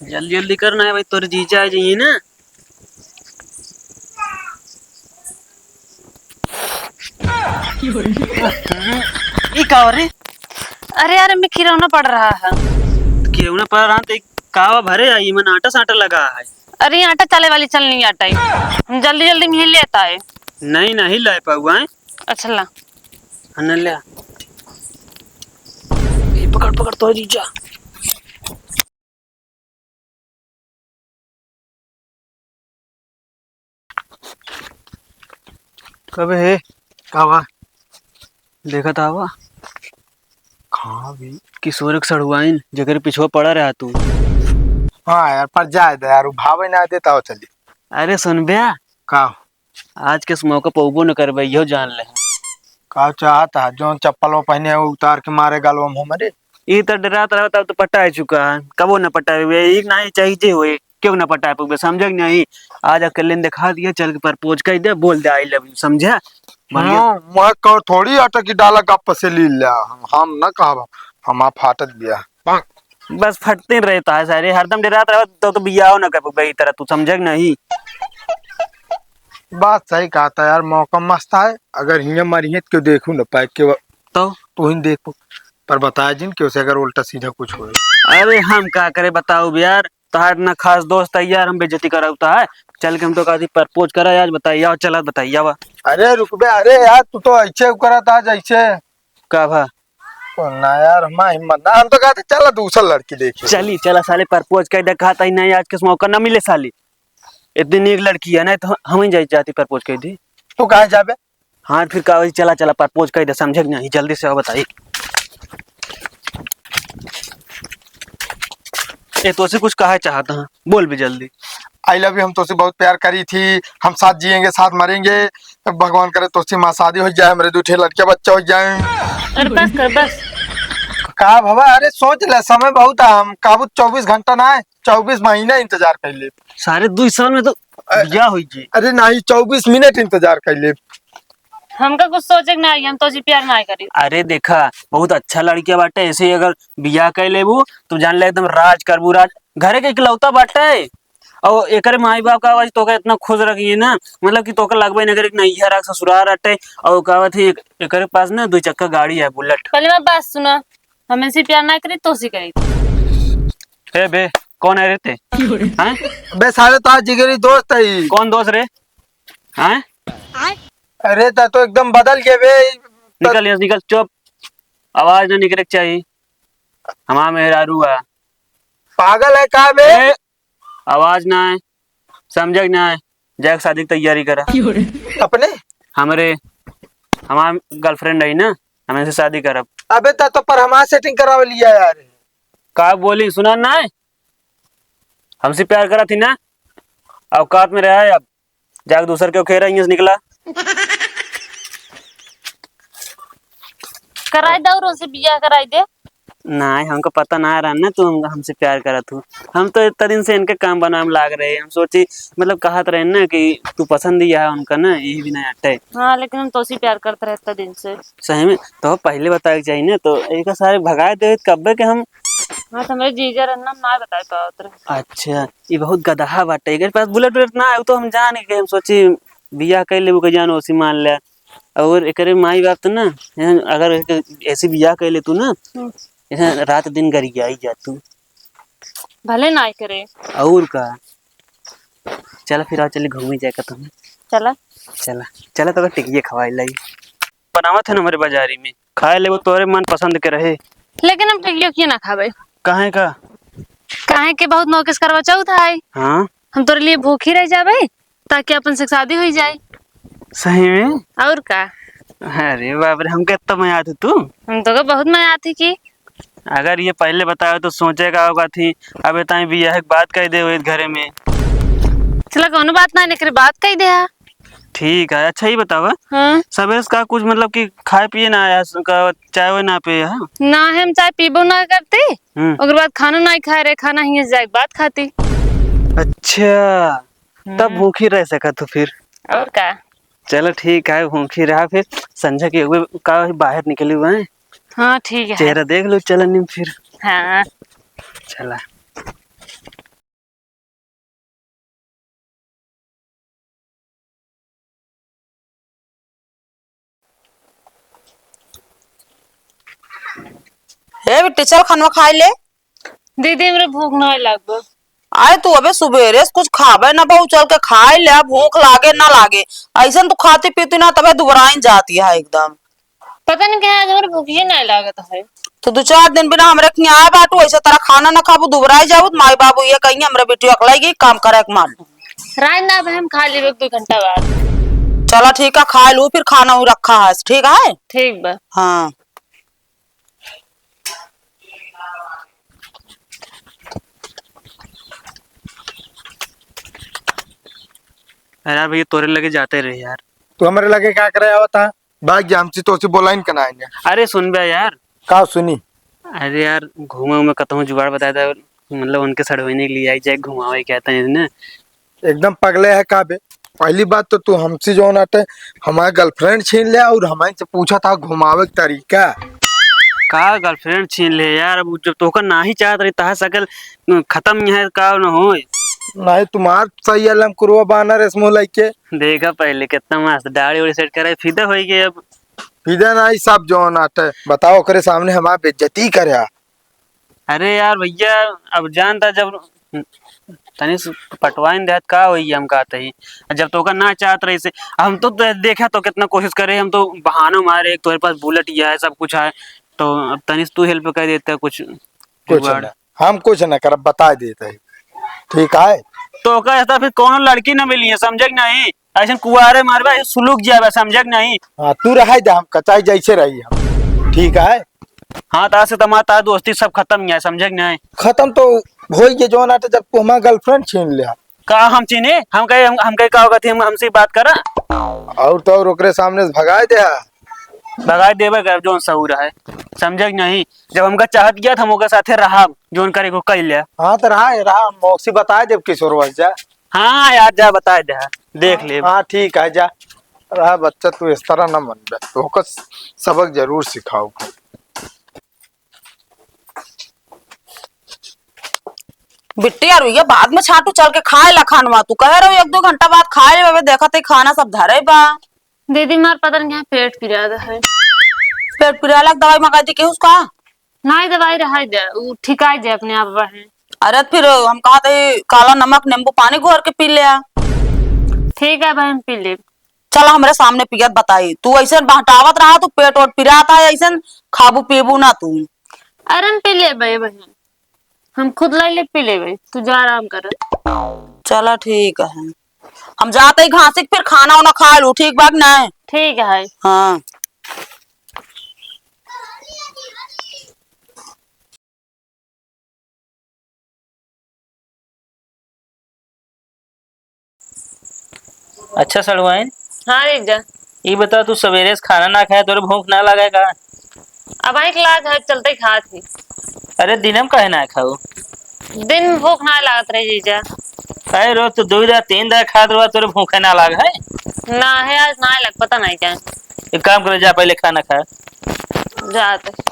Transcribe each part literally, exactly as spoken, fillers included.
जल्दी जल्दी करना है भाई, तोरे जीजा आ जाइए ना। ई का हो रे? अरे यार, एमे खिलौना पड़ रहा है। खिलौना पड़ रहा है तो एक कावा भरे आई, मन आटा साटा लगा है। अरे, ये आटा चाले वाली चलनी आटा है। हम जल्दी जल्दी में लेता है। नहीं, नहीं ला पाऊँ, हैं? अच्छा ला। हाँ, ले। ये पकड़, पकड़, तो जीजा। कबे हे? का बा? देखत आवा। हाँ भी। किशोर के सड़ुआइन, जेकरे पिछुआ पड़ा रहा तू। हाँ यार, पर जाए दे यार, उ भावे ना देता हो, चली। अरे सुन बे। का? आज के मौका पउबो न करबे, इहो जान ले। का चाहत है? जौन चप्पल वो पहने है, वो उतार के मारे गालवा में हमरे। ई त डरात रहत, अब तो पटाए चुका है, कबो न पटाए हुए, ई नाही चाहिए हुए, क्यों न पटाए पुबे, समझे कि नहीं? आज अकेले ने दिखा दिया, चल के प्रपोज कर दे, बोल दे आई लव यू, समझे? बढ़िया। हाँ, मैं कहो थोड़ी आटा की डाला गप से ली ला, हम, हम न कहब, हम आप फाटत बिया। बस फटते रहता है सारे, हरदम डरात रहत तो, तो बियाह न कर पाबे ई तरह, तू समझे कि नहीं? बात सही कहा था यार, मौका मस्त है, अगर हियाँ मरिहे तो क्यों देखू न पाए, क्यों तो? तू ही देखू, पर बताए जिन क्यों से अगर उल्टा सीधा कुछ होए। अरे हम का करे बताओ यार, तोहार इतना खास दोस्त है यार, हम बेइज्जती कराऊ तो है, चल के हम तो कहती प्रपोज करा आज, बताइए, चला बताइए। अरे रुक बे, अरे यार तू तो ऐसे करत आज ऐसे। का भा? ओ ना यार, हमार हिम्मत ना, हम तो कहते चला दूसर लड़की देखी। चली, चला साले, प्रपोज कर दे, कहता ही नहीं, आज किस मौका ना मिले साली। इतनी नीक लड़की है ना, तो हम ही जाई जाती प्रपोज कर दी। तू कहाँ जाबे? हाँ, फिर का होई, चला, चला, प्रपोज कर दे, समझे कि नहीं, जल्दी से आओ बताई। ए, तोसे कुछ कहा चाहत हूँ, बोल भी जल्दी। I love you, हम तोसे बहुत प्यार करी थी, हम साथ जिएंगे, साथ मरेंगे। भगवान करे तोसे माँ शादी हो जाए, हमरे दू ठे लड़के बच्चा हो जाए। अरे बस कर, बस। का भवा, अरे सोच ले, समय बहुत है, हम काबू चउबीस घंटा ना है, चउबीस महीना इंतजार कर ले। सारे दू साल में तो अ-, बियाह हो जाए। अरे नहीं, चउबीस मिनट इंतजार कर ले। हमका कुछ सोचे के ना आई, हम तोसे प्यार ना करी। अरे देखा, बहुत अच्छा लड़किया बाटे, ऐसे ही अगर बियाह कर लेबू तो जान ले एकदम राज करबू राज, घरे के इकलौता बाटे। और एकरे माई बाप का आज तोके इतना खुश रखिए ना, मतलब कि तोके लगबे न करे कि नैहर आ ससुराल बाटे। और कहत है एक-, एकरे पास ना दो चक्का गाड़ी है, बुलेट। पहले मैं बात सुना, हम इनसे प्यार ना करी, तोसे करी। ए बे, कौन है रे ते? हैं? बे साले तो आज जिगरी दोस्त है। कौन दोस्त रे? हैं? अरे ता तो एकदम बदल गए बे। निकल यहाँ से, निकल, चुप। आवाज ना निकले के चाहिए। हमार मेहरारू है। पागल है का बे? ए, आवाज ना है, समझे कि ना है? जाके शादी की तैयारी करा। अपने? हमरे, हमार girlfriend है ना, हम इनसे शादी करब। अबे ता तो पर हमार setting करावे लिया यार। का बोली, सुना ना है? हमसे प्यार करा थी ना, औकात में रहा है अब। जाके दूसर के ओखेरा, इहाँ से निकला। कराई दे और उनसे बियाह कराई दे। नाहीं, हमका पता ना रहा ना तू हम, हमसे प्यार करत हू। हम तो इतना दिन से इनके काम बनावे में लाग रहे। हम सोची, मतलब, कहत रहे ना कि तू पसंद ही है उनका ना, यही बिना हटे। हाँ, लेकिन हम तोसे प्यार करत रहे इतना दिन से। सही में? तो पहले बताए के चाहिए ना, तो एक सारे भगाए दे कब्बे के हम। हाँ, तो हमरे जीजा रहन ना, ना बताए पावत रहे। अच्छा, ये बहुत गदहा बाटे, एकरे पास बुलेट उलेट ना आए, तो हम जान के हम सोची बियाह कर लेबू के जान ओसी मान ले। और एकरे माई बाप तो ना, अगर एक ऐसी बियाह कर ले तू ना, हम्म। ऐसे रात दिन गरियाई जा तू। भले ना करे। और का? चला फिर, आ चली घूमे जाए का तुम। चला। चला, चला तो टिकिया खवाई लाई। बनावत है ना हमारे बाजारी में, खाए लेबो तोरे मन पसंद के रहे। लेकिन हम टिकियो किए ना खाबे। काहे का? काहे के बहुत नौकेस करवा चौथ है। हाँ। हम तोरे लिए भूखी रह जाबे, ताकि अपन से शादी हो जाए। सही में? और का? अरे बाप रे, हमके इतना मया आती तू। हम तो के बहुत मया आती की। अगर ये पहले बतावे तो सोचे का होगा थी, अबे ताई बियाह के बात कह दे हुए घरे में। चला, कौनो बात ना, एकरे बात कह दे। ठीक है, अच्छा, ये बतावा, हाँ? सबेरे से का कुछ, मतलब कि खाए पिए ना आया, का चाय वाय ना पिए, हाँ? ना, हम चाय पीबो ना करती। हम्म। ओकर बाद खाना ना खाए रहे, खाना हियाँ से जाए के बाद खाती। अच्छा, तब हम्म। भूखी रह सकत हो फिर। और का? चलो ठीक है, भूखी रहा फिर। संझा के एगो का बाहर निकली हुआ है। हाँ, ठीक है। चेहरा देख लो, चलन फिर। हाँ। चला। चल खनवा खाइ ले। दीदी, हमरे भूख नाहीं लागबा। आए तू अबे सुबेरे से कुछ खाबे ना बहू, चल के खाइ ले, भूख लागे ना लागे। अइसन तू खाती पीती ना तबे दुबराइन जाती है एकदम। पता नहीं क्या आज हमरे भूखिए नाहीं लागत है। तो दो चार दिन बिना हमरे खियाए बाटू, अइसे तरह खाना ना खाबू, दुबराइ जाबू, तो माई बाबू ये कहिए हमरे बेटी अकलाई गई, काम करे के मान। रात ना अब हम खा लेबे एक दो घंटा बाद। चला ठीक है, खाइ लू, फिर खाना हूँ रखा है, ठीक है? ठीक बा। हाँ। अरे यार भैया, तोरे लगे जाते रहे यार। तू हमरे लगे का करे आवत है? भाग जा हमसे, तोसे बोलाइन के नाहीं है। अरे सुन बे यार। का सुनी? अरे यार, घूमे उमे कतहूँ जुगाड़ बताइ दे, मतलब उनके सड़वइने के लिए आई जाए, घुमावे के आता है ना। एकदम पगले है का बे? पहली बात तो तू हमसे जौन आटे हमार girlfriend छीन ले और हमसे पूछत हा घुमावे के तरीका। का girlfriend छीन ले यार? अब जब तोका नाहीं चाहत रही, तहा सकल खतम यहाँ का न होए। नाहीं, तुम्हार सही है लमकुरवा बानर ऐस मुँह लइके। देखा पहले कितना मस्त दाढ़ी उड़ी set करे, फिदा होइ गए अब। फिदा नाहीं, सब जौन आटे बताओ, ओकरे सामने हमार बेइज्जती करे। अरे यार भैया, अब जानता जब तनी से पटवाइन देत का होई, हम कहते ही जब तोका ना चाहत रही से, हम तो दे-, देखा तो कितना कोशिश करे, हम तो बहाना मारे, एक तोरे पास bullet ये है, सब कुछ है, तो अब तनी से तू help कर देता कुछ कुछ जुगाड़। ना, हम कुछ ना करब, बताइ देत है, ठीक है? तोका ऐसा फिर कौनो लड़की ना मिली है, समझे कि नहीं? अइसन कुआरे मरबे, अइसन सुलुक जाबे, समझे कि नहीं? हाँ, तू रहाई दे, हम कचाई जैसे रही हम, ठीक है? हाँ, तार से तमार, तार दोस्ती सब खतम ही है, समझे कि नहीं? खतम तो होई के जौन आटे, जब तू हमार girlfriend छीन ले। का हम छीने? हम कहे, हम, हम कहे का होगा थी, हम, हमसे बात करा? और तो और ओकरे सामने से भगाए दे। भगाए देबे कर, जौन सहूर है, समझे कि नहीं? जब हमका चाहत गया था, हम ओकरे साथे रहब, जौन करे को कह ले। हाँ, तो रहा, रहा, मौसी बताए देब किशोरवा से जा। हाँ यार, जा बताए दे, देख ले। हाँ, ठीक है, जा। रहा बच्चा, तू इस तरह ना मन बे, तोहका सबक जरूर सिखाओ। बिट्टी यार, भैया बाद में छाटू चल के खाए ला खानवा, तू कहे रहो एक दो घंटा बाद खाए लेबे, देखत है खाना सब धरे बा। दीदी, मार पता नहीं क्या पेट पिरात है। पेट पिराला के दवाई मंगा दी केहू से का? नाहीं, दवाई रहाई दे, उ ठिकाई जाए अपने आप बहन। अरे फिर हम कहत ही काला नमक नींबू पानी घोर के पी ले आ। ठीक है बहन, पी ले। चल हमरे सामने पियत बताई, तू अइसन बहटावत रहा, तू पेट ओट पिरात है, अइसन खाबू पीबू ना तू। अरे हम पी लेबे बहन, हम खुद लाई ले पी लेबे, तू जा आराम कर। चला ठीक है, हम जात ही घासी के फिर खाना उना खाए लू, ठीक बा कि नाहीं? ठीक है। हाँ। अच्छा सड़ुआइन। हाँ जीजा। ई बता, तू सवेरे से खाना ना खाए, तोरे भूख ना लगे का? अब आँख लाग है, चलते खात ही। अरे, दिन में काहे ना खाऊ? दिन में भूख ना लागत रहे जीजा। काहे रो, तू दो दार, तीन दार खात रहा, तोरे भूखे ना लाग है? ना है, आज ना लग, पता नहीं क्या। एक काम करे, जा पहले खाना खा। जाते।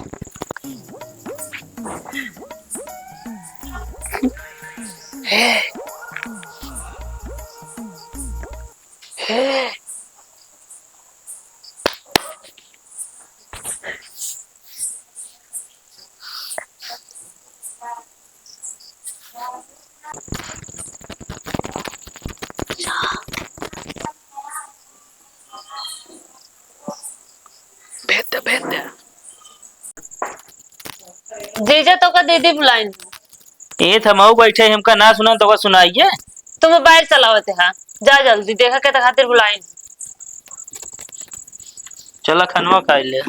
भेज दे, भेज दे। जीजा, तोका दीदी बुलाइन। ए, थमाऊ बैठे, हमका ना सुना, तोका सुनाइए। तू मोबाइल चलावत हा, जा जल्दी, देखा के खातिर बुलाइन। चला, खनवा खाई ले।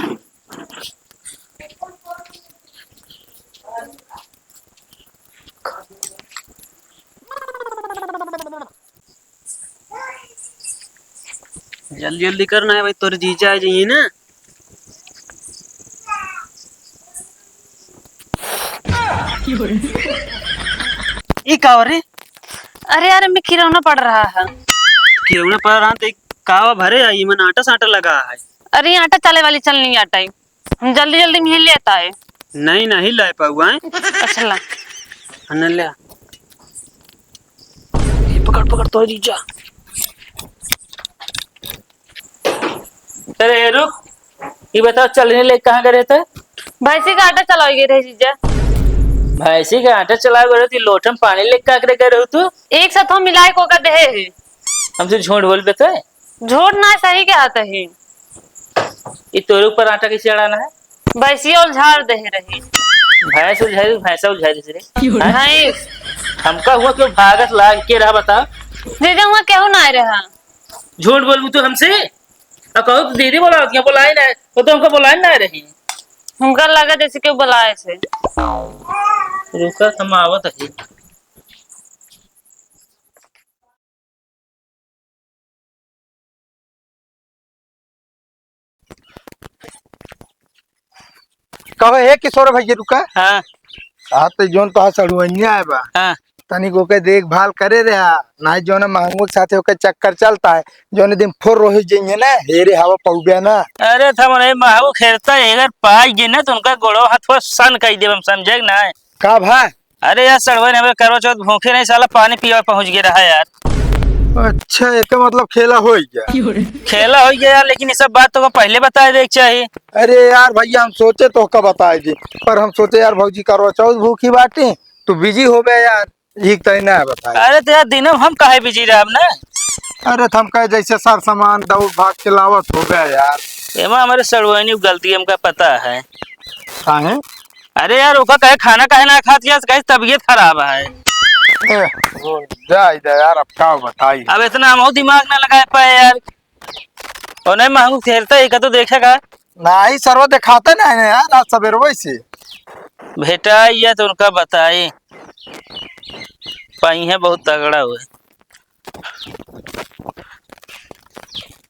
जल्दी जल्दी करना है भाई, तोरे जीजा आ जाइए ना। ई का हो रे? अरे यार, हमें खिलौना पड़ रहा है। खिलौना पड़ रहा है तो ई कावा भरे आई, मन आटा साटा लगा है। अरे, आटा चाले वाली चलनी आटा है। हम जल्दी जल्दी में ही लेता है। नहीं, नहीं ला पाऊँ, हैं? अच्छा ला। हाँ, ले आ। ये पकड़, पकड़, तो जीजा। अरे रुक, ये बताओ, चलनी ले कहाँ गए थे? भैंसी का आटा चलावे गए रहे जीजा। भैंसी का आटा चलावे गए रहे, लोटन पानी लेके काकरे गए रहो तू? एक साथ हम मिलाए को का देहे है। हमसे झूठ बोल बे तो। झूठ ना, सही कहत ही। ई तोरे ऊपर आटा कैसे अड़ाना है? भैंसिया उलझार देहे रही। भैंस उलझारी, भैंसा उलझारी से रे। क्यों रे? हाँ? भैंस। हमका हुआ क्यों भागत लाग के रहा बता? जीजा हुआ केहू ना रहा। झूठ बोलबू तू हमसे? आ कहू तो दीदी बोला होती है, बोलाई ना, वो तो हमका बोलाई ना रही। हमका लगा जैसे केहू बोलाए से। रुका, हम आवत है। कहो, हे किशोर भैया, रुका। हाँ। साथ जौन तोहार सड़ुआइया आए बा, हाँ। तनिक ओके देखभाल करे रहा, नाहीं जौन महंगू के साथे ओके चक्कर चलता है, जौन दिन फोर रोहित जइहे ना, हेरे हवा पौबे ना। अरे, था मने महंगू खेलता है, अगर पाई गए ना, तो उनका गोड़ो हाथ पर सन कई देब हम, समझे कि ना? का भा? अरे यार, सड़ुआइन हमरे करवा चौथ भूखे नहीं, साला पानी पियावे पहुंच गया रहा यार। अच्छा, एके मतलब खेला होई गया? खेला होई गया यार, लेकिन ये सब बात तो पहले बताए देवे के चाहिए। अरे यार भैया, हम सोचे तोहका बताए दी, पर हम सोचे यार भौजी करवा चौथ भूखी बाटी, तू बिजी होबे यार, यही तय ना बताए। अरे तो यार, दिनों हम काहे बिजी रहब ना? अरे तो हम कहे जैसे सर सामान दौड़ भाग के लावत होबे यार। एमा हमरे सड़ुआइन गलती हमका पता है। काहे? अरे यार, ओका कहे खाना काहे ना खात यार, कहे तबीयत खराब है। ए, वो जा इधर यार, अब का बताई? अब इतना हम दिमाग ना लगाए पाए यार। और नहीं महंगू खेलता है, का तो देखेगा। नहीं सरवा दिखाता नहीं ना यार, आज सवेरवे से। भेटा ये तो उनका बताई, पाई है बहुत तगड़ा हुए।